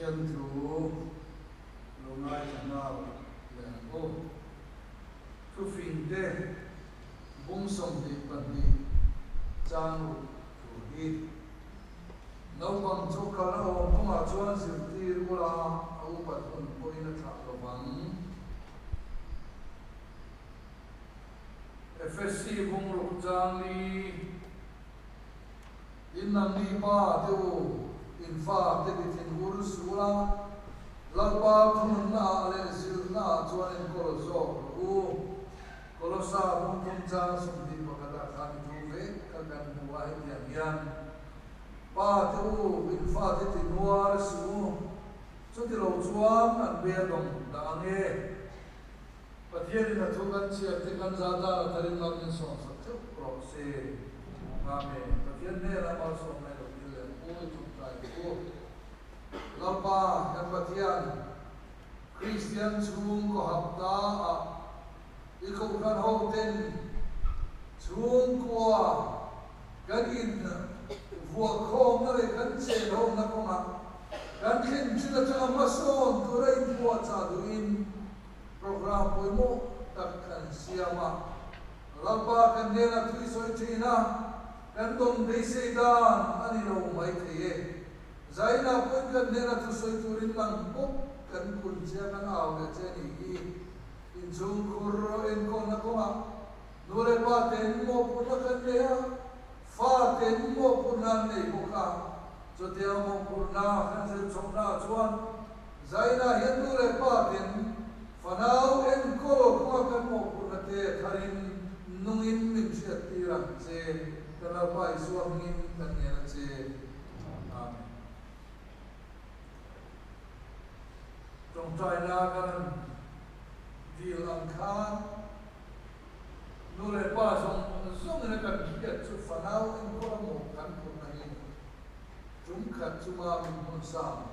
Pathian thu lo ngaithla nghal leh ang aw. Thufing te bung 22 chang ruk thu hi. Naupang chu kal a awm kawngah chuan zirtir ula a upat hun pawhin a thlah lo vang. Efesi bung ruk chang li. In nangni pa te u, in fa te ti thin ur suh ula, Lalpa thununna ah leh zilhna ah chuan enkawl zawk rawh u. Kolosa bung thum chang 21 ah khan i thu vek kha kan hmu a hetiang hian, Pa te u, in fa te ti nuar suh u, chuti lo chuan an bia dawng dah ang e. Pathianin a thu kan chhiar te kan za dar a tharin lam min sawmsak theuh rawh se. Amen. Pathian hnenah malsawm mai lo thil leh u i thawktai u. Lalpa kan Pathian, Kristian chhungkaw hapta ah i kohhran ho ten chhungkua kan in vuahkhawmna leh kan chen hona kawngah kan thlen chin atanga hmasawn tura inpuahchah duhin Programme pawimawh tak kan siam a, Lalpa kan hnenah thui sawi thin a, kan dawn beisei dan a ni lo mai thei e. Zaina pawhin kan hnena thusawi turin nang bawk kan kun che a, kan au leh che a nih hi. Inchhungkhur enkawlna kawngah nu leh pa ten mawhphurhna kan nei a, fa ten mawhphurhna an nei bawk a, chutiang mawhphurhna kan zir chhohnaah chuan Zaina hian nu leh pa ten fanau enkawl kawnga kan mawhphurhna te tharin nungin min hriattir ang che, kan Lalpa Isua hmingin kan ngen a che. Amen. Tawngtaina kan han dil ang khan nu leh pa zawng zawngin a kan hriat chu fanau enkawl a mawh kan phurhna hi tum khat chunga min hmun sang.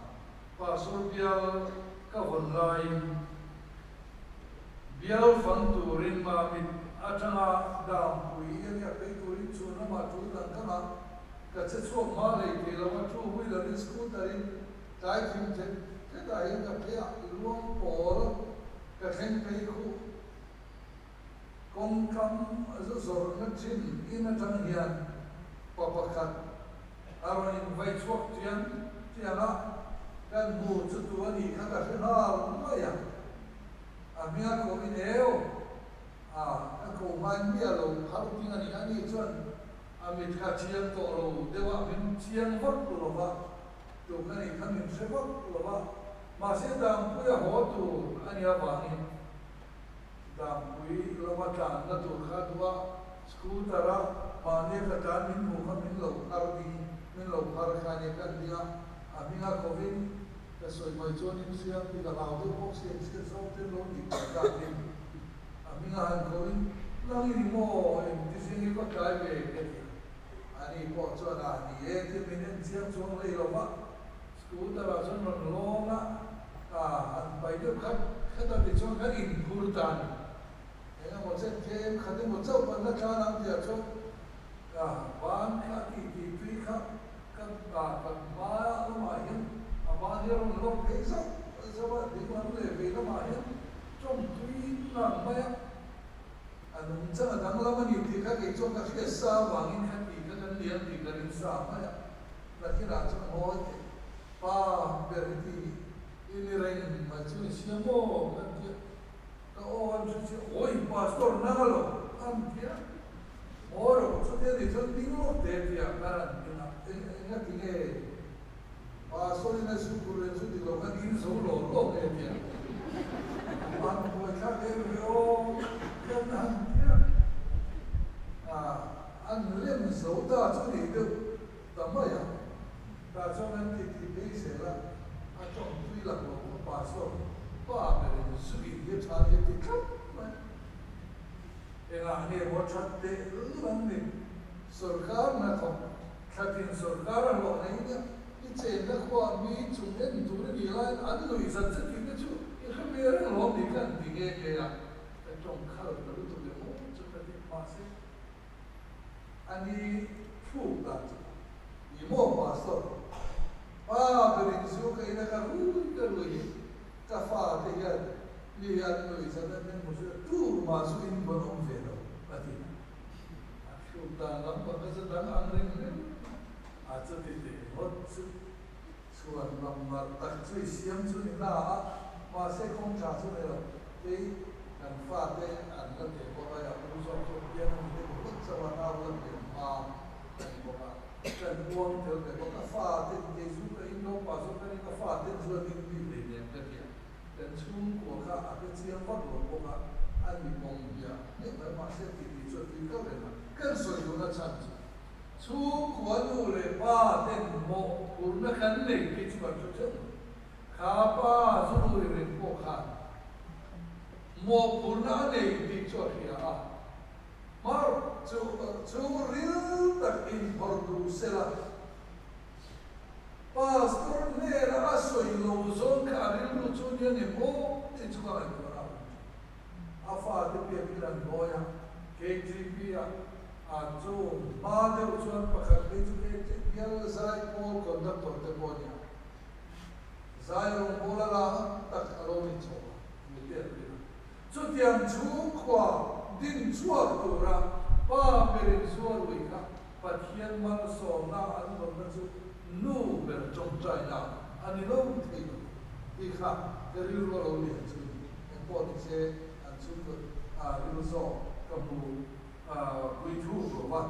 Pastor bial ka vawn laiin bial fang turin Mamit atanga Dampui a nia phei turin chhun lamah tul dang ka ngah. Ka che chhuak hma hlei thei lo a, two wheeler in scooter in tlai thim thet thet ah hian ka phei a, luang pawl ka thleng phei khuh. Kawngkam zu zawrhna thin in atang hian pa pakhat a rawn invai chhuak chiang chiang a, kan hmu chu tu a nih kha ka hre nghal mai a, a hminga ko in eu a, ka ko hmain mi a lo phar ding a ni, ani chuan a mit kha chiang tawh lo deuh a, min chiang vak lo va, tu ka nih kha min hre vak lo va, mahse Dangpuia haw tur a nih avangin Dangpui lama tlanna tur kha duh a, scooter a mahnia ka tlan min hmuh kha min lo phar ding, min lo phar kha nia kan ding a, a hming a kovin ka sawi mai chuan in hria ti ka hlau deuh bawk si an hriat zawk te lo nih kan takin a hming a han kovin nang i ni maw engti zing i va tlai ve ka ti a, ani pawh chuan a ni e tia min en chiang chuang hlei lo va. Scooter ah chuan rawn lawng a, a han pai deuh khat khat a tichuan kan inphur ta a ni. Eng emaw chen tlem khat emaw chauh kan la tlan ang tihah chuan ka ban kha a tih tih tui kha ka a kan hma lamah hian a ban hi a rawn lawk phei zauh zauh a, ding lam leh vei lamah hian tawng tui ngang mai a, a nungchang a danglam a ni tih kha kei chuan ka hriat sa avangin kha tih kha kan liam tih ka ring sa mai a. Nakinah chuan ngawi teh, Pa ber hi ti i ni reng mai chu ni sia maw? Kan ti a, ka aw an hre chiah, Awi Pastor nang alo? An ti a, Maw ro chutia ni chuan ding lawk teh ti ah khan an ding a, eng enga ti nge Pastor in a zuk ur en chu dik lo khan in zo law law nge ti a, an buaithlak em ve aw kan han ti a, an lem zo ta chu ni deuh. Ta mai a, tah chuan an ti ti phei zel a, a tawng tui lak lo kha pastor pa berin zu in hi a tha ni a ti tlat mai. Engah nge maw that teh lul ang ni? Sorkar hnathawk thlatin sorkar a hlawh nei nia, i chenna khuaa mi chung en tur i nih laiin an nuih zat che tih te chu i hre ve reng lawm ni kha an ti nghe nghe a, ka tawng khal ta lutuk em aw chu ka ti mahse. A ni thluk dan chu ni maw Pastor? Pa berin zu ka ina ka rui ka rui hi ka fa te hian mi hian nui zat an min hmu chu tumah zu in vawn awm ve lo a ti. A thluk dan lam pang ka chu dang ang reng reng a chuti teh ngawt chu chhuan lam nalh tak chu i siam chu ni na a, mahse kawng tha chu nei lo. Kei kan fate an la teh bawk a, a u zawk chu piang a ni te bawk chauh a, nau la pian hma a ni bawk a. Kan uang tel ve bawk a, faten kei chu ka in lo pa zawk ka ni, ka faten chu a ding bik lei nen ka tia. Kan chhungkua kha a hre chiang vak lo bawk a, a ni pawm hmiah hmiah mai mahse tih tih chu a tui kal reng a, kan sawi duhna chhan chu chhungkua nu leh pa ten mawhphurhna kan nei phei chu kan hre theuh mai. Kha pa zu rui reng pawh khan mawhphurhna a nei tih chu a hria a. Mar chu chu ril tak inphawrh duh se la, Pastor hnena a sawi lo zawng kha a rilru chu nia ni maw tih chu ka ngaihtuah a awm thin. A fate biakin an ngawi a, KTP ah a chu hma deuh chuan pakhat phei chu KTP bial zai pawl conductor te pawh a nia. Zai rawngbawla la tak a lo ni chho a, mi te an rin a. Chutiang chhungkua din chhuak tura pa berin zuar ui kha Pathian malsawmna an dawnna chu nu ber tawngtaina a ni lo thei lo tih kha ka rilru a lo lian chu ni. Engpawh ni se an chhungkaw rilru zawk ka hmu pui thuk lo va.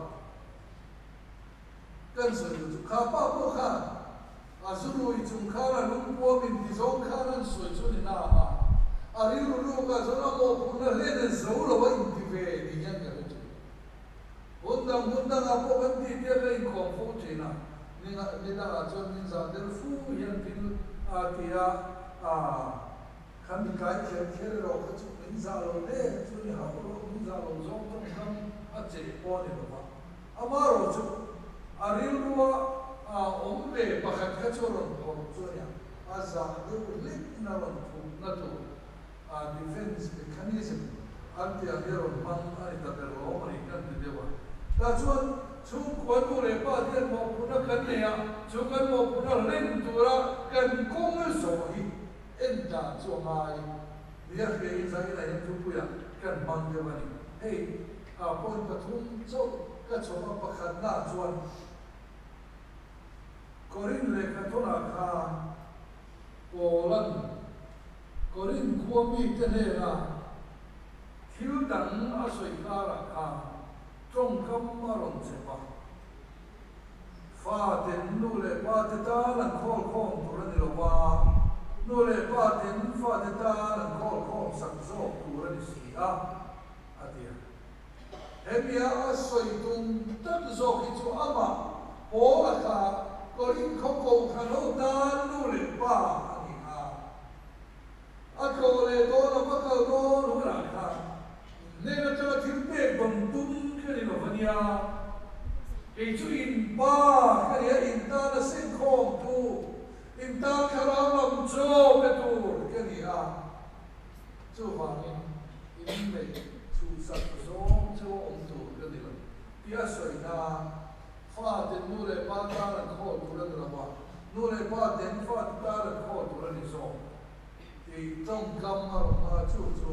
Kan sawi duh chu kha pa pawh khan a zu rui chung khan a lungpuam in ti zawng khan an sawi chu ni na a, a rilru ruk ah chuan a mawhphurhna hlen a zo lo a inti ve ni hian ka hre thin. Hun dang hun dang ah pawh kan tih tia ka inkhawm fo thin a, ni ni dang ah chuan min zah der fu hian thil a ti a, kha mi tlai kher kher erawh kha chu min zah lo der chu ni hauh lo, min zah lo zawng tawngkam a cheh pawh a ni lo va. Amaherawh chu a rilrua a awm ve pakhat kha chu a rawn phawrh chu a nia, a zah deuh hlek in a rawn thupna tur a defence mechanism an tih ang hi a rawn hmang a ni ta ber lo a ni kan ti deuh a. Tah chuan chhungkua nu leh pa te hian mawhphurhna kan nei a, chu kan mawhphurhna hlen tura kan kawng zawh hi en dan chu a ngai nia hria in zah inah hian thupuiah kan hmang deuh a ni. Hei. A point pathum chauh ka chhawm a, pakhatna chuan Korin lehkha thawnah khan Paula'n Korin khua mite hnena thil dang a sawi karah khan tawngkam a rawn chep a. Faten nu leh pate tan an khawl khawm tur a ni lo va, nu leh paten fate tan an khawl khawm sak zawk tur a ni si a. A ti a. Hemia a sawi tum tak zawk hi chu amah Paula kha Korin khaw kohhran ho tan nu leh pa a ni a. A tlawh leh dawn a va kal dawn hunah khan hnen atanga thil pek dawn tum kha ni lo va nia. Kei chu in pa kha nia in tana senkhawm tu, in tan thlarau lam chaw pe tur ka ni a. Chuvangin, in neih chhuhsak zawng chu awm tur ka ni lo tih a sawi nan faten nu leh pa tan an khawl tur a ni lo a, nu leh pa ten fate tan an khawl tur a ni zawk tih tawngkam a rawn hmang a, chu chu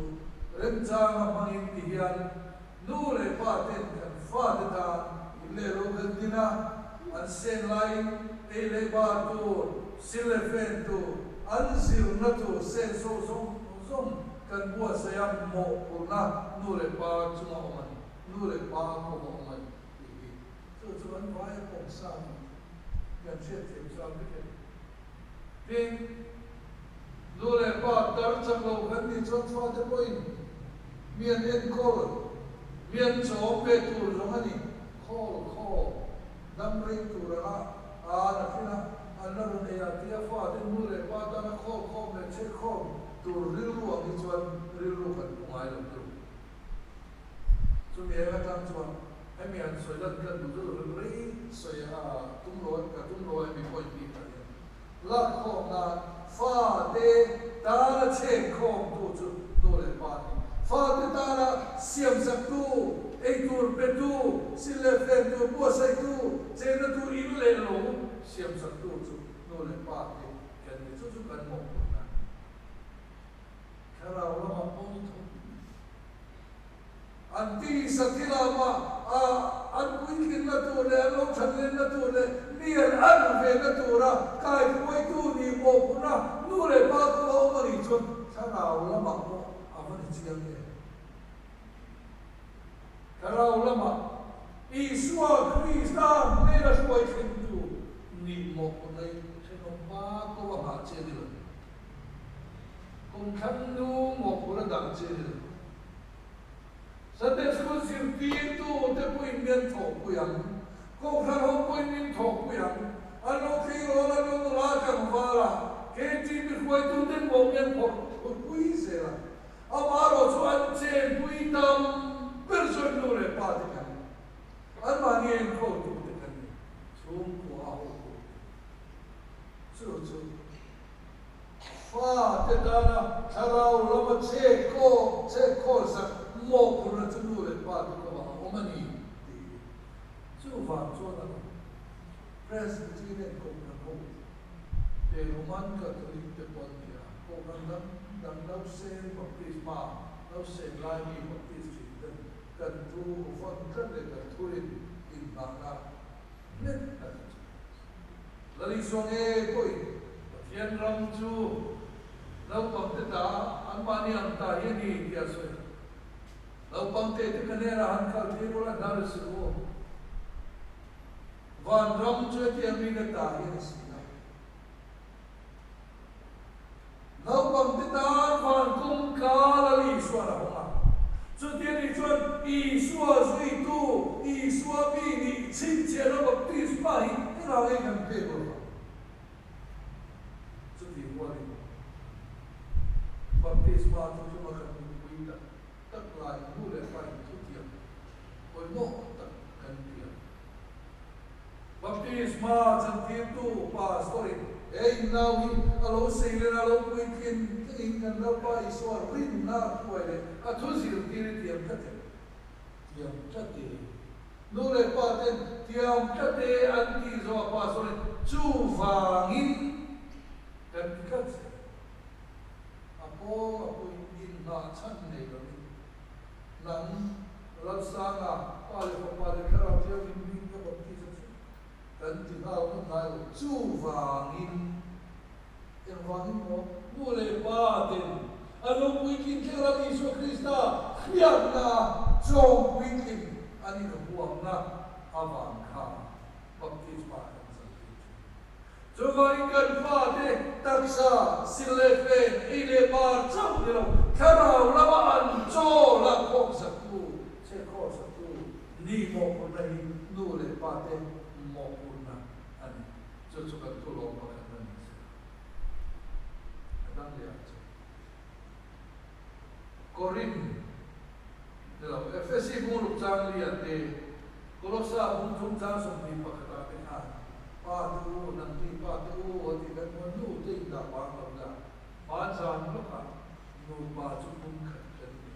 remchanga hmangin ti hian nu leh pa ten kan fate tan in leh lo kan din a, an sen laiin ei leh bar tur, sil leh fen tur, an zirna tur senso zawng zawng kan buatsaih a, mawhphurhna nu leh pa chunga awm a ni, nu leh pa kawng a awm a ni tih hi chu chu an vai a pawm sa a ni kan hriatthiam chuan vek e. Tin, nu leh pa tar chak lo kan nih chuan fate pawhin mi an enkawl, mi an chawm ve tur zawng a ni, khawl khaw dam rei tur anga an a fin a, an la rawn ei a tia fate nu leh pa tana khawl khawm leh chhek khawm tur rilru ang hi chuan rilru kan pu ngai lo deuh. Chumi eng atang chuan hemi han sawi lan kan duh deuh reng rei sawi a tum lo a, ka tum lo a hemi point bik ah hian lak khawm nan fate tana chhek khawm tu chu nu leh pa an ni. Fate tana siam sak tu, ei tur pe tu, sil leh fen tur buatsaih tu, chenna tur in leh lo siam sak tu chu nu. nu leh pa te kan ni. Chu chu kan mawhphurhna a ni. Thlarau lamah pawh ni tho. An tisa thilama a an puitlinna tur leh an lo thatlenna tur leh mi an an vehna tura kaihruaitu nih mawhphurhna nu leh pa chu a awm a nih chuan thlarau lamah pawh a va ni chiang em? Thlarau lamah Isua Krista hnena hruai thlengtu nih mawhphurhna hi thenawm pa ko a nghah che ni lo. Kumthlang nu mawhphurh a dah che ni lo. Sunday School zirtirtu te pawhin min thawhpui ang, Kohhran ho pawhin min thawhpui ang, an lo tleirawl an lo nula tlangval a, KTP hruaitu ten mawh min phawrh thutpui zel a, amaherawh chu an chenpui tam ber chuan nu leh pa te kan ni, anmahni enkawltu te kan ni, chhungkua a hotu te chu chu. Fa te tana thlarau lama che kaw che khawl sak mawhphurhna chu nu leh pa te kawngah a awm a ni tih hi chuvang chuan a awm. Presbyterian Kohhran ho te Roman Catholic te pawh an ni a, Kohhran dang dang Nausen Baptist hma Nausen Laimi Baptist thin ten kan thu vawn tlat leh kan thurin inngahna nghet tak a chu. Lalisua nge pawhin Pathian ram chu naupangte ta anmahni ang ta hi a ni tih a sawi a. Naupangte te ka hnenah han kal tir ula hnar a si u. Van ram chu hetiang mite ta hi a ni si a. Naupangte tan van kawngka Lalisuan a hawng a. Chuti a nih chuan Isua zuitu, Isua mi nih chhinchhiahna baptisma hi engah nge kan pek lo vang? Chuti rualin baptisma chu tluma kan nunpui tak tak lai nu leh pa in thutiang pawimawh tak kan piang. Baptisma chantirtu Pastor-in he innau hi a lo sei len a lo puitlin tlingin kan Lalpa Isua rinna a hruai leh a thu zirtir i tiam tlat em? Tiam tlat e. Nu leh pa ten tiam tlat e an tih zawh a Pastor-in chuvangin kan ti tlat zel. A pawng a puin inngah chhan nei lovin Nang, Lalsanga, Pa leh Fapa leh Thlarau Thianghlim hming ka baptis a chu kan ti nghal ngawt ngai lo. Chuvangin, engvangin maw nu leh pa ten an lo puitlin thleng ram Isua Krista hriatna chawm puitling an inhuamna avang khan baptisma kan chang thei thin. Chuvangin kan fate taksa, sil leh fen, ei leh bar chauh ni lo, thlarau lama an chaw la khawm saktu, che khaw saktu ni mawhphurhna hi nu leh pate mawhphurhna a ni. Chu chu kan thulawm pakhat a ni se. A dang leh ah chuan Korin ni lo, Efesi bung ruk chang li ah te, Kolosa bung thum chang 21 ah te khan Pa te u, nang ni pa te u a ti kan hmuh a, nu te in dah bang lo la, hman zan lawkah nupa chu hmun khat kan ni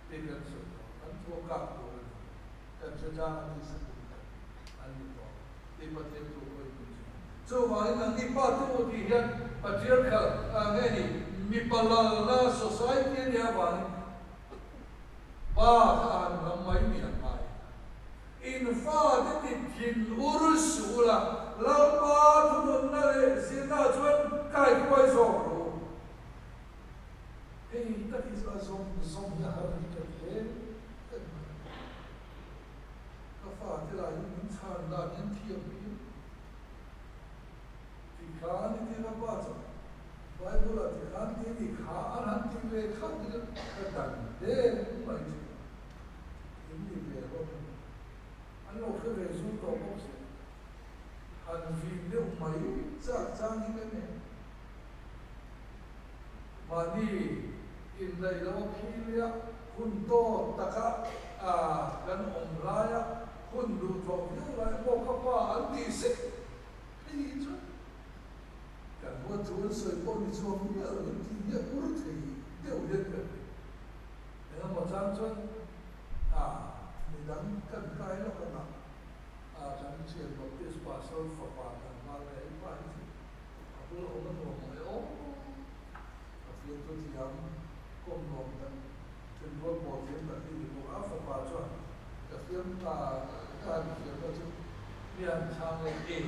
tih kan sawi tawh, an thu a kak tur a ni, kan hre tlang a tisa hmun khat an ni tawh tih Pathian thu pawhin min hrilh. Chuvangin nang ni pa te u tih hian patriarchal nge ni mipa lalna society a nih avangin pa kha a han lam mai ni ang ngai. In fate ti thin ur suh ula, Lalpa thununna leh zirna chuan kaikuai zawk rawh u. Hei tak hi chu a zawm zawm hi a har hi ka ti em em mai. Ka fate lah hi min chhan dan hian thiam phian. Ti khan i ti ka pa chu Bible ah ti khan ti a ni kha an han ti ve khat hi ka dan der mai thin. In ni ve hlawm em? An lo hre ve zul tawh bawk si. Han vin deuh mai chak chang hi ka nei. Mahni indaih lo a philia hun tawt taka kan awm laia hun duhthawh viau lai maw ka pa an tih sek phei hi chuan kan huat thu an sawi pawh ni chuang miah lo in tih hi a kur thei deuh hian ka hria. Engemaw chang chuan a midang kan kai lawk ang a, kan thian Baptist pastor fapa kan hmal leh i pa hi chu. Bula awm a nuam ang e aw. A fiamthu thiam kawm nuam tak, thenrual pawh thiam tak hi ni bawk a. Fapa chuan ka fiam ta, ka han fiamna chu mi han chhang leh e.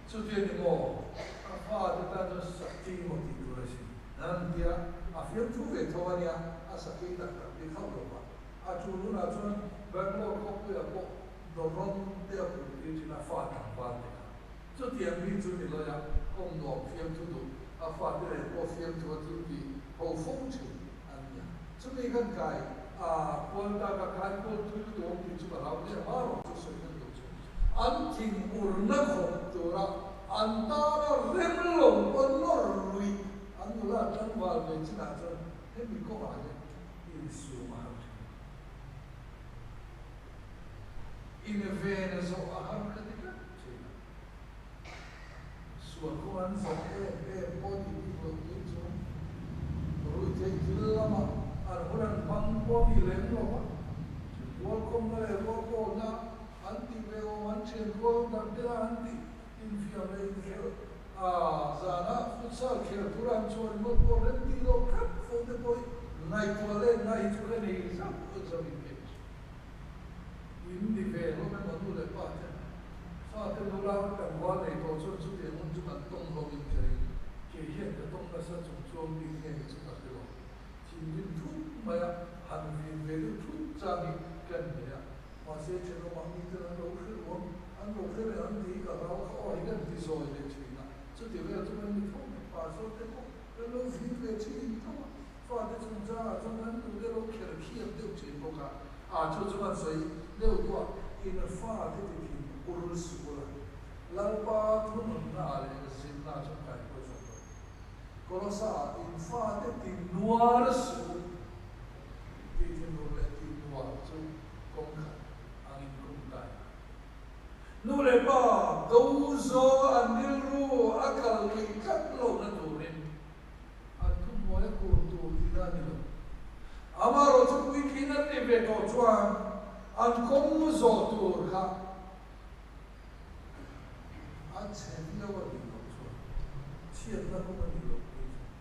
Chuti a ni maw? A fate tan chuan sakhi maw tih tur a si. Nan tia a fiamthu ve tho a nia, a sakhi tak tak bik hauh lo va. A tul hunah chuan Bangalore khawpuiah pawh dawrrawn te a pur tir thin a, fa tlangval te kha. Chutiang mi chu ni lawia kawng nuam fiamthu duh, a fate leh pawh fiamthu a thil tih ho fo thin an nia. Chumi khan kai a kual tak a, kai kual tui lutuk awm tih chu ka hlau hle a, hma rawh chu sawi kan duh chu. An thin urna khawp tura an tana rem lo pawn nawr luih an nula tlangval ve chinah chuan hemi kawngah hian insum a har thin. Inven zawh a har ka ti tlat thin a. Sual kawng an zawh em em pawh tih bik loh tui chu ruihtheih thil lamah an hun an hmang pawh ni lem lo va, rualkawmna leh rualpawlna an tih ve awm an thian kual dang tela an tih infiam leh inkhelh a zana futsal khel tura an chhuah ringawt pawh rem tih loh tlat fo te pawh hi ngaihtuah letna hi chu ka nei zauh zauh in ka inhria. In ni ve hlawm emaw nu leh pa te, fate nula kan rual nei tawh chuan chutiang hun chu kan tawng hlawmin ka ring. Kei hian ka tawng nasa chung chuang bik nge hi chu ka hre lo. Thinrim thut maia han vin ve deuh thut chang hi kan nei a, mahse thenawmah miten an lo hre ruang, an lo hre reng ang tih hi ka hlau kha aw hi kan ti zawi leh thin a, chuti vel chu kan ni tho mai. Pastor te pawh kan lo vin ve thin tho a. Fate chungchangah chuan kan nute lo kher khiap deuh thin bawk a, a chu chu kan sawi deuh duah, in fate ti thin ur suh la, Lalpa thununna ah leh zinna ah chuan kaihruai zawk lo. Kolosa ah in fate ti nuar suh u tih thinur leh tih nuar chu kawng khat angin kum tai a. Nu leh pa do zawnga an rilru a kal luih tlat lohna turin An thuhnuai a kur tur tihna a ni lo. Amaherawhchu puitling an nih ve tawh chuan an kawng zawh tur kha a chhe viau a nih loh chuan chhiatna kawng a nih loh pui chuan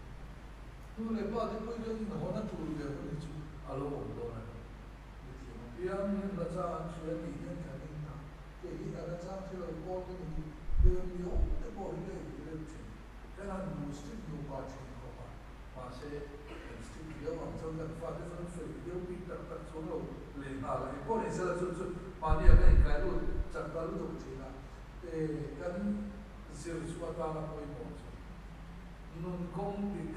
nu leh pa te pawhin kan inhawn a tul ve hun hi chu a lo awm dawn a ni. Mithiam apiang hian nachang an hria tih hian kan inhna kei hi a nachang hre lo pawl ka ni hi hmel mi awm te pawh hi ka inti reuh thin. Kan han hmu strict nupa thin khawp a, mahse kan strict viau ang chuan kan fate chuan fel viau bik tak tak chuang lo leh nghal a, engpawh ni sela chu chu mahni ah kan inkai lut chak ta lutuk thin a, e kan zir chu atana pawimawh chu nun kawng dik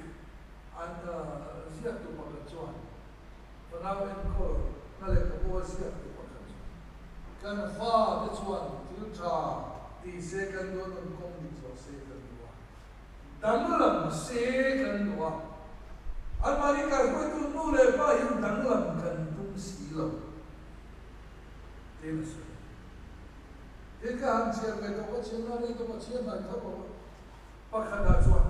an ziak tu pakhat chuan fanau enkawl na lehkhabu a ziak tu pakhat chu kan fate chuan thil tha Ti se kan duh a, nun kawng dik zawh se kan duh a, danglam se kan duh a, anmahni kaihruaitu nu leh pa hian danglam kan tum si lo tiin a sawi. Tin, ka han chhiar ve tawh ka chhiar na rei tawh ka chhiar hnai thar lo a, pakhatah chuan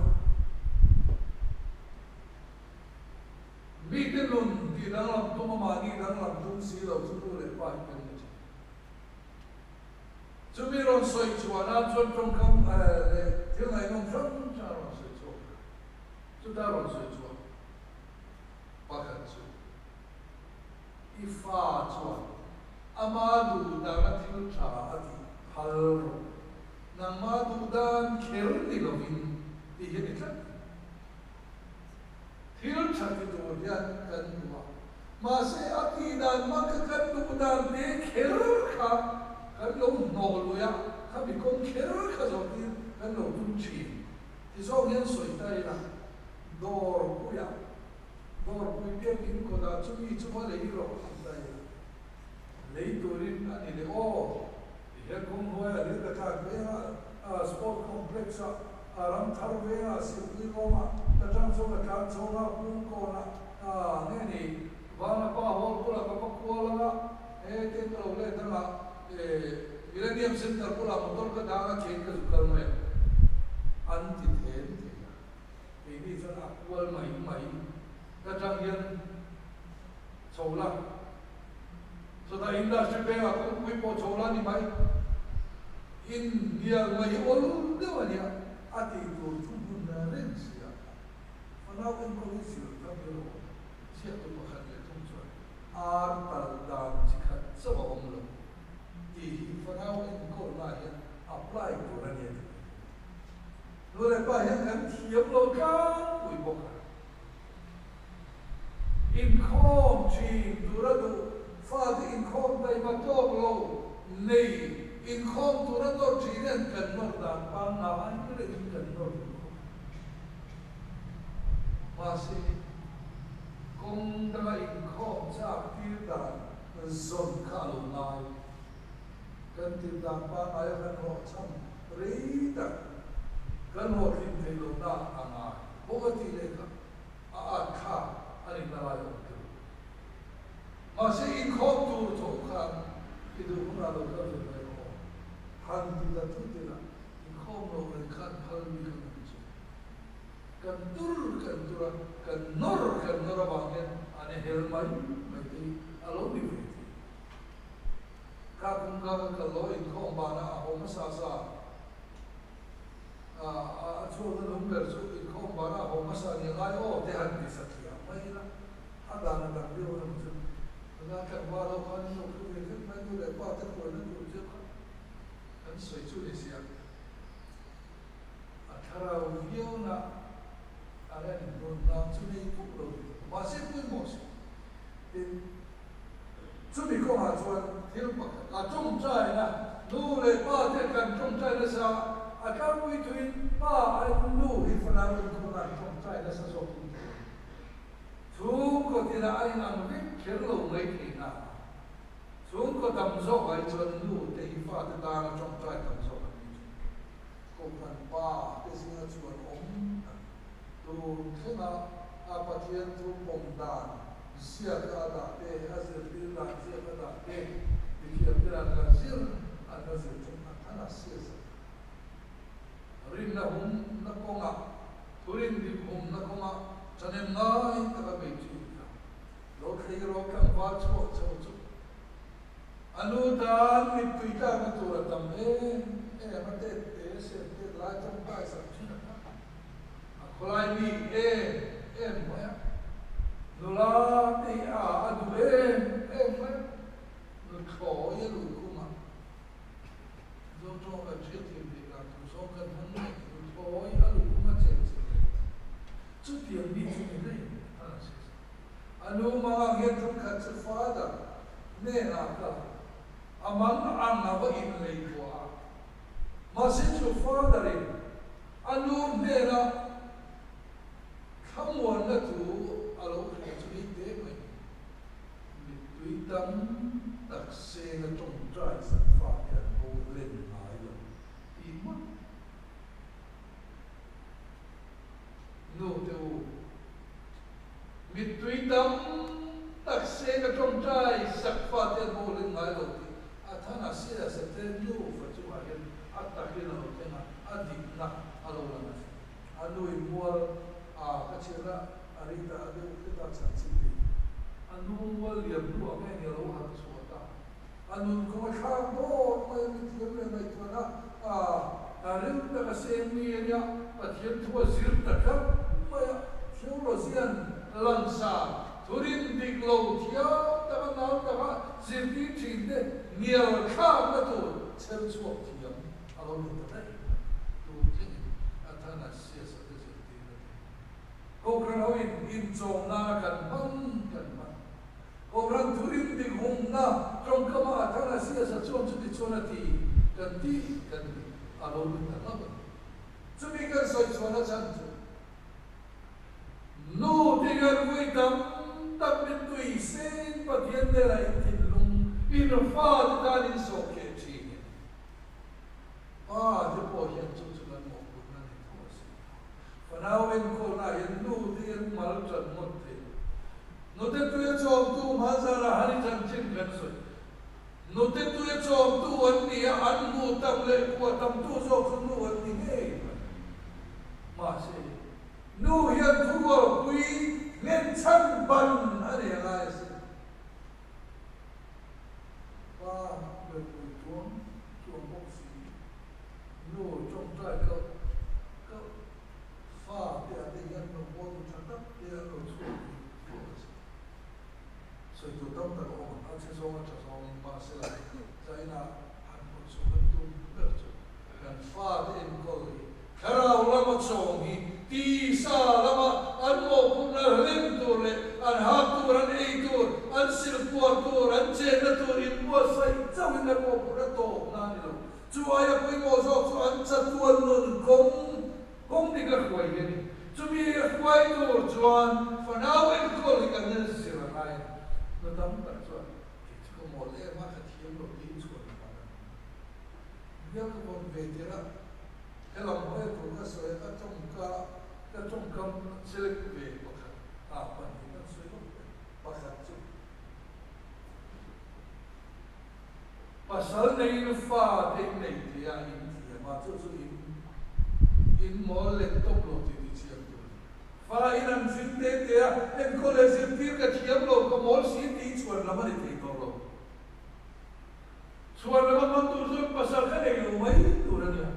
mite nun tih danglam tum a mahni danglam tum si lo chu nu leh pa hi kan ni thin. Chumi rawn sawi chhuah nan chuan tawngkam leh thil ngaihnawm hrang hrang a rawn sawi chhuak a. Chuta rawn sawi chhuah pakhat chu i fa chuan ama duh dana thil tha a tih phal rawh. Nangma duh dan kher ni lovin tih hi a ni tlat. Thil tha ti tur hian kan duh a, mahse a tih dan hmang kha kan duh dan te kher kha kan lo hnawh lui a, khami kawng kher kha zawh tir kan lo tum thin. Ti zawng hian sawi ta ila, dawr puiah, dawr pui biakin kawtah chumi chu va lei rawh ti ta ila, lei turin a ni leh aw, ti hian kawng hnuaiah hlir ka thlak veng a, sport complex ah, A ram thar vengah Sirpui ruangah ka tang chu ka tlan chhawng a, Pungkawnah nge ni Vanapa Hall bulah ka va kual ang a, he tin ka lo let ang a, Millennium Centre bulah motor ka dang a, khein ka zu kal mai ang an ti then thei a, keini chuan a kual mai mai ka tang hian chho la, chutah industry vengah kawngpui pawh chho la ni mai. Inhnial mai awl deuh a nia, a tih tur thu hmun. reng si a. Fanau enkawl hi zir tham hi a lo awm. Ziaktu pakhat leh thung chuan ar tal dan chi khat chauh a awm lo tih hi fanau enkawlnaah hian apply tur a ni a ti mai. Nu leh pa hian kan thiam lo tlangpui bawk a. Inkhawm thin tura duh fate inkhawm taima tawk lo nei inkhawm tura nawr thin hian kan nawr dan pangngai rengin kan nawr duh khawp a. Mahse, kawng danga inkhawm chak tir dan zawn kha a lo ngai. Kan tir dan pangngaia kan hlawhchham rei tak kan hlawhtlin theih lohna a ngai bawk a tih leh kha a at thlak a nih na lai awm teuh. Mahse, inkhawm tur tho khan i duh hunah lo kal ve mai rawh aw. Han ti ta thut ila, inkhawm lo reng khan phal bik ang em chu? Kan tur kan tur a, kan nawr kan nawr avang hian an hel mai mai te hi a lo ni ve thei. Kha kum kha ka kal lo inkhawm banah a haw hmasa sa a, a chhuakna lung ber chu inkhawm banah a haw hmasa ni a ngai aw te han ti satliah mai ila, a dan a dang deuh emaw chu. Tuna tlangval ho khan in lo hre ve vek mai nu leh pa te hruaina tur che kha kan sawi chu ni sia. A thlarau viauna a la in hmun nan chu nei vak lo ni tawh. Mahse pawimawh si. Tin, chumi kawngah chuan thil pakhat a tawngtaina, nu leh pa te kan tawngtai nasa, a tlangpui thuin pa aiin nu hi fanau inkhawmna an tawngtai nasa zawk in ti a. Chhungkaw tinah a inang vek kher lo mai thei na. Chhungkaw tam zawk ai chuan nu te hi fate tana tawngtai tam zawk an ni thin. Kohhran pa te zinga chuan awm tak tun thlenga a Pathian thu pawm dan ziaka a dah te, a zirtir dan ziaka a dah te, mithiam ten an la zir, an la zir chung a than a sia sak. Rinna humna kawngah, thurin dik humna kawngah ṭhahnem ngai taka bei thin kha lo thlei rawh tlangval chhuah chho chu a nu tan mittui tlakna tur a tam em em a, tet te sem tet lai tawngtai sak thin a kha a khawlai bik em em mai a, nula te hi a a duh em em mai a, nuthlawi a luh khum a, Zotawng kan hriatthiam theih dan tur zawng kan hmang mai nuthlawi a luh khum a chen chilh reng ta. Chutiang mi chu ni daih a la hre sa. A nu mang hian thenkhat chu father hnenah kal a mang ang a va inlei thuah a. Mahse chu father in a nu hnena thlamuanna thu a lo hrilh chu hei te mai mittui tam tak seng a tawngtai sak fate an bo len ngai lo tih ngawt. Nu te u, mittui tam tak seng a tawngtai sak fate an bo len ngai lo tih a than a sia sa te nufa chungah hian a takin a lo thleng a, a dikna a lo lang a si. A nu in mual a ka chhiatna a ri ta a deuh hret a chhan chin ni. A nu mual liam hnuah nge nge a lo harh chhuah ta. A nun kawng a thlak dawt mai a, mithiam leh ngaihtuahna a ril tak a seng mi a nia, Pathian thu a zir ta tlat mai a, theologian langsar thurin dik lo thiam taka nal taka zirtir thin te ngial thlakna tur chher chhuak thiam a lo ni ta daih mai. Tun thlengin Athanasius-a te zirtirna te Kohhran hoin inchawm nana kan hmang kan hmang. Kohhran thurin dik humna tawngkama Athanasius-a chuan chuti chuan a ti, kan ti kan ti, a lo ni ta hlauh a ni. Chumi kan sawi chhuahna chhan chu nu te hian vui tam tak mittui seng Pathian hnenah in thinlung, in fa te tan in sawh kheh thin e. Pa te pawh hian chu chu kan mawhphurhna ni tho a si. Fanau enkawlnaah hian nu te hian mal tan ngawt thei lo. Nute tuia chawmtu hmanzara han i chanchin kan sawi. Nute tuia chawmtu an ni a, an hmu tam leh kua tamtu zawk chu nu an ni ngei mai. Mahse, nu hian thurualpui nghenchhan ban a nei a ngai asin. Pa berpui tuam chuang bawk si, nu tawngtai kauh kauh fa. Sawi tur tam tak a awm ang, a chhe zawng a tha zawngin mahsela China han pawh chhuah kan tum ber chu kan fate enkawl hi thlarau lama chawm hi tisa lama an mawhphurhna hlim tur leh an hak tur, an ei tur, an silpuar tur, an chenna tur inbuatsaih chauhin an mawhphurhna tawpna a ni lo. Chu aia pawimawh zawk chu an chatuan nun kawng kawng dik a hruai hi a ni. Chumi a hruai tur chuan fanau enkawl hi kan zir a ngai a ni. Nu tam tak chuan kei chu ka mawl em a, ka thiam lo tiin chhuan a hman a ni. Bial ka vawn ve tir a, helam hawi tur ka sawi a, ka tawngka ka tawngkam select ve pakhat a pahnih kan sawi lawk ve pakhat chu. Pasal neiin fa te in nei thei a, in thiam a, chu chu in in mawl leh tawp lo tih ti chiang tur a ni. Fa in an zin te te a, enkawl leh zirtir ka thiam lo, ka mawl si tih chhuan lam a ni thei tawh lo. Chhuan lam a hmang tur chuan pasal ka nei lo mai tur a nia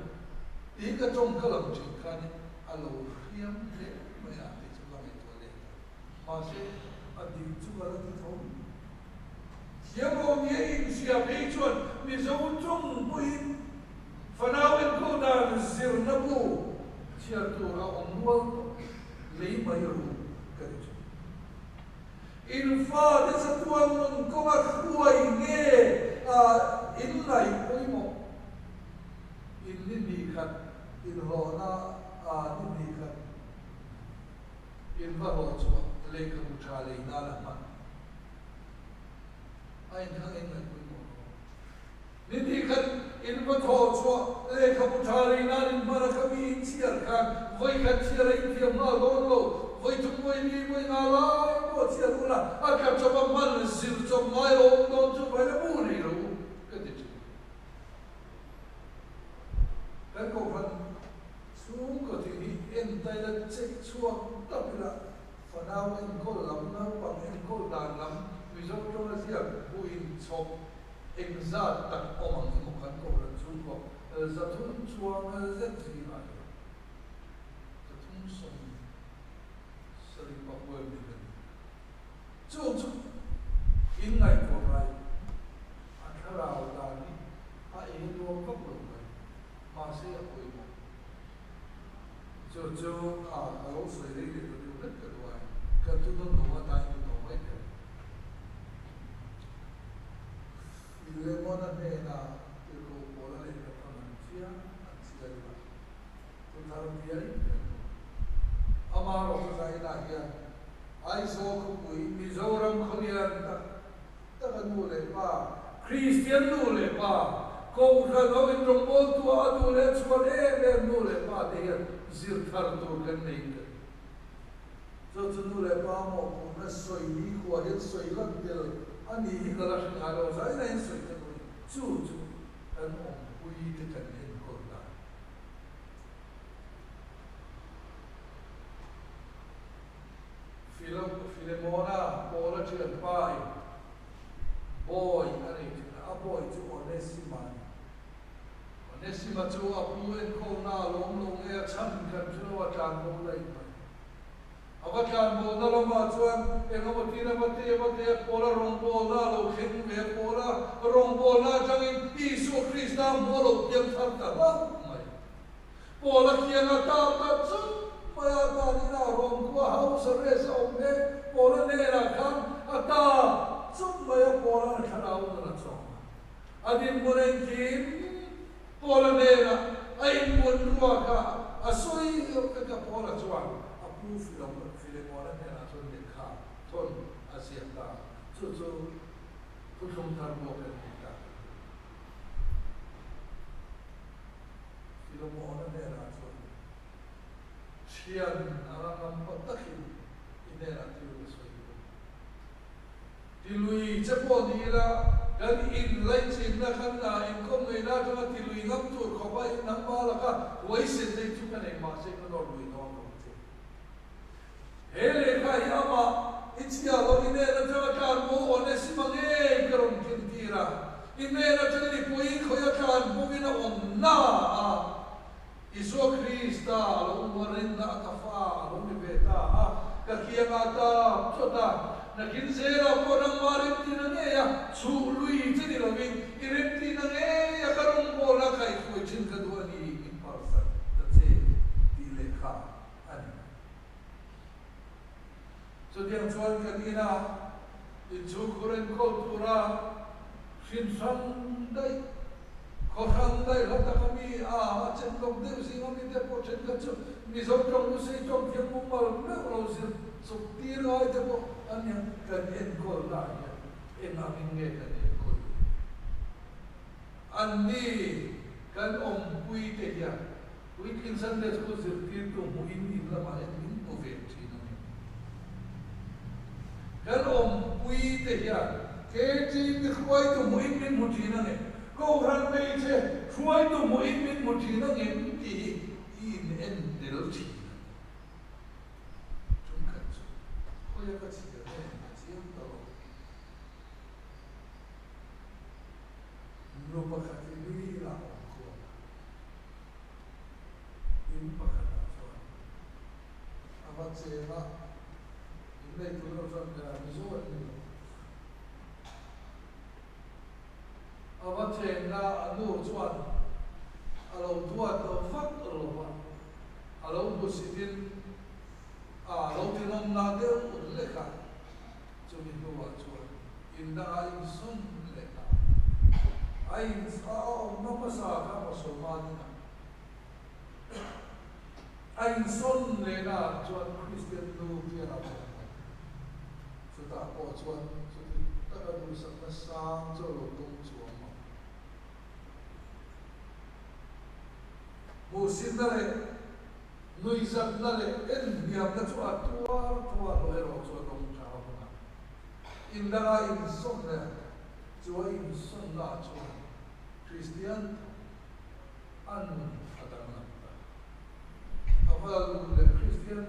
tih ka tawng ka lam thin khan a lo hriam hle mai a tih chu ka ngaihtuah leh ta. Mahse, a dik chu ka la ti tho. Thiam lo nia inhria phei chuan Mizo chung pawhin fanau enkawl dan zirna bu chhiar tur a awm rual tawh lei mai ru ka ti thin. In fate chatuan nun kawnga hruai nge a inngaih pawimawh in ni hnih khat inhlawhna a ni hnih khat in va hlawh chhuah lehkhabu tha lei nan a hman. A inkhang in ngaihpui mawh lo. Ni hnih khat in va thaw chhuah lehkhabu tha lei nan in hman a kha mi in chhiar khan vawi khat chhiar a inthiam nghal dawn lo. Vawi thum vawi li vawi nga lai pawh chhiar hun a a tla chawp a hman zir chawp ngai a awm dawn chu vawi la bu nei lo ka ti thin. Kan kohhran chhungkaw tih hi entaila cheih chhuak tap ila Fanau enkawl lam, naupang enkawl dan lam, Mizo tawnga ziak buin chhawp engzat tak awm ang emaw kan kohhran chhungkaw 300 chuang zet zingah hian 370 pakual mi kan ni. Chu chu inngaihtuah ngai a thlarau dan hi a ei nuam vak lo mai, mahse a pawimawh. Chu chu a ka lo sawi rei leh ta deuh hlek ka duh ai. Ka thu dawn lo a tain ka tawh mai thei. Filemona hnena tirhkoh Paula lehkha thawn an chiang an chhiar ila thu thar biai kan hmu. Ama rawh zainah hian Aizawl khawpui Mizoram khawlian tak tak a nu leh pa, Kristian nu leh pa, Kohhran ho in rawngbawltu a a duh leh chhuan em em nu leh pa te hian zir thar tur kan nei in ka ring. Chu chu nu leh pa mawhphurhna sawi ni khua hian sawi lan tel a ni hi ka la hre ngai lo, zaina in sawi ta lo ni. Chu chu kan awmpui te kan enkawl dan. Filemona, Paula thianpa in bawi a nei thin a, a bawi chu Onesima a ni. Onesima chu a pu enkawlna a lawm lo nge a chhan kan hre lo, a tlan bo daih mai. A va tlan bawlna lamah chuan engemaw tin a va te va te a, Paula rawngbawlna a lo thleng ve a, Paula rawngbawlna atangin Isua Krista hmuh a lo piang thar ta hlauh mai. Paula khian a tar ta chut mai a, tan ina rawn kua house arrest a awm mek Paula hnenah khan a tar chut mai a, Paula'n a thlarau nun a chawm a. A dinhmun engkim Paula hnenah a inbun ruak a, a sawi vek a, Paula chuan a pu Filemona hnenah chuan lehkha thawn a ziak ta, chu chu thuthlung thar buak kan ni ta. Filemona hnenah chuan, Thian a la ngam pawh takin i hnenah thil ka sawi duh. Tilui che pawh ni ila, kan in laihchinna khan inkawm ngaihna atanga tilui ngam tur khawpa in nangmah laka huaisen nei chu ka nei mahse ka nawr lui dawn lo che. He lehkha hi amah i chhia lo i nen atanga tlan bo Onesima ngei ka rawn ken tir a, i nen atangin i pui khawi a tlan bawkin a awm na a, Isua Krista a lo hmu a rinna a ka fa a lo ni ve ta a, ka kiangah tap chawt a. Nakin zela pawh nangmah remtina ngeia chhuh lui che ni lovin i remtina ngeia ka rawngbawlna kaihhruai thin ka duh a ni, min phalsak ta che tih lehkha a ni. Chutiang chuan kan ina inchhungkhur enkawl tura hrin hrang daih, khaw hrang daih hla taka mi a a chen lawk deuh zinga mite pawh thenkhat chu Mizo tawng Lusei tawng thiam mumal meuh lo zir chawp tir lai te pawh an nia, kan enkawl na ah hian eng angin nge kan enkawl le? Anni kan awmpui te hian Puitling Sunday School zirtirtu hmuhin in lamah hian min hmu ve thin a ni. Kan awmpui te hian KTP hruaitu hmuhin min hmu thin a ni. Kohhran hmeichhe hruaitu hmuhin min hmu thin a ngem tih hi i in en tel thin a ni. Ṭumkhat chu khawia ka chhiar nge ka chiang ta lo. Nu pakhat hi mi inah a awm khawm a. In pakhatah chuan a va cheng a, in nei tur erawh chuan Mizo an ni lo. A va chenna a nu chuan a lo duat lo vak lo va, a lo hmusitin a lo tinawmna deuh lek a. Chumi hnuah chuan in dangah insawn leh ta a. A in a awmna hmasa kha Mosolman in a a insawn lehnaah chuan Kristian nu pian a pawm mai. Chutah pawh chuan chuti taka duhsakna sang chu a lo tum chuang lo. Hmuhsitna leh Nuihzatna leh enhniamna chu a tuar tuar lo erawh chu a dawng tha a hun a. Indanga insawn leh chu a insawnna ah chuan Kristian tho a nun a danglam ta. A va luh leh Kristian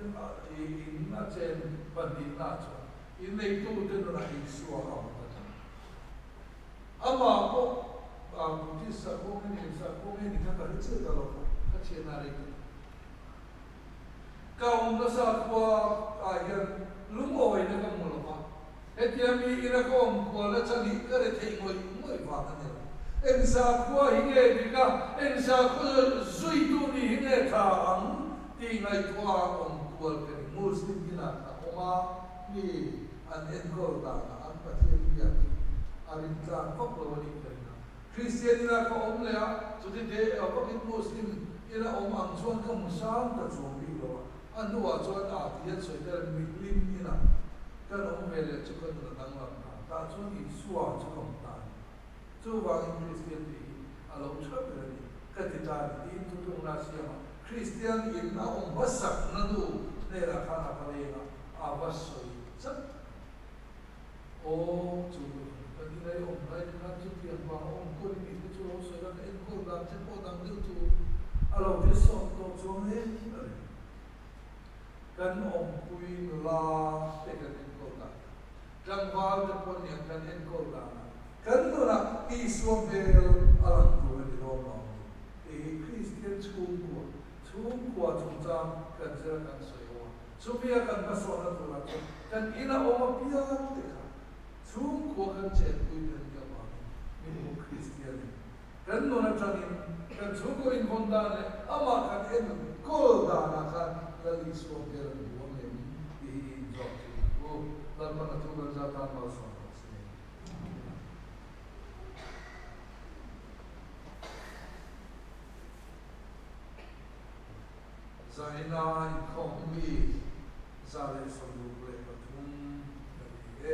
in a chen pahnihna ah chuan inneitute nunah Isua a awm ta tlat. Amah pawh Buddhist sakhaw nge ni, sakhaw nge ni kha ka hre chiah ta lo va, ka thianah rei ta tawh. Ka awm nasa khua ah hian lungawina ka hmu lo va, hetia mi ina ka awm kual a chani ka re theih ngawih ngawih vang a ni lo. Eng sakhua hi nge dik a, eng sakhua zuitu ni hi nge tha ang tih ngaihtuah ah awm kual ka ni. Muslim inah ka awm a, mi an enkawl danah an Pathian biak hi a rintlak vak lo a nih ka ring a. Kristian ina ka awm leh a, chuti te vakin Muslim ina awm ang chuan ka hmu sang ta chuang bik lo a. A hnuah chuan a ti hian sawi tel a, mihlim ina kan awm ve leh chu ka nun a danglam ta. Tah chuan Isua chu ka hmu ta a ni. Chuvangin Kristian tih hi a lo tha ber a ni ka ti ta a ni tiin thutlukna a siam a. Kristian in a awm hmasakna nu hnenah khan a va leng a, a va sawi chat a ni. Aw, chu nu kha kan inei awm lai te khan chutiang vang a awm kual i nih te chu lo sawi la, ka enkawl dan che pawh dang deuh chu a lo ti sawt tawh chuang em a ni. Kan awmpui nula te kan enkawl dan a, tlangval te pawh niang kan enkawl dan a, kan nunah Isua hmel a lang tur a ni dawn lo ni tih hi Kristian chhungkua, chhungkua chungchang kan zir a kan sawi ho a. Chumia kan hmasawnna turah chuan kan ina awm apiang te kha chhungkua kan chenpui te an nih avangin min hmu Kristian in kan nun atangin kan chhungkaw invawn dan leh amah kan enkawl danah khan Lal Isua hmel an hmu ang em tih hi i inzawm thin ang u. Lalpan a thu kan zat tan malsawm rawh se. Zaina inkhawm mi 163 kan ni e.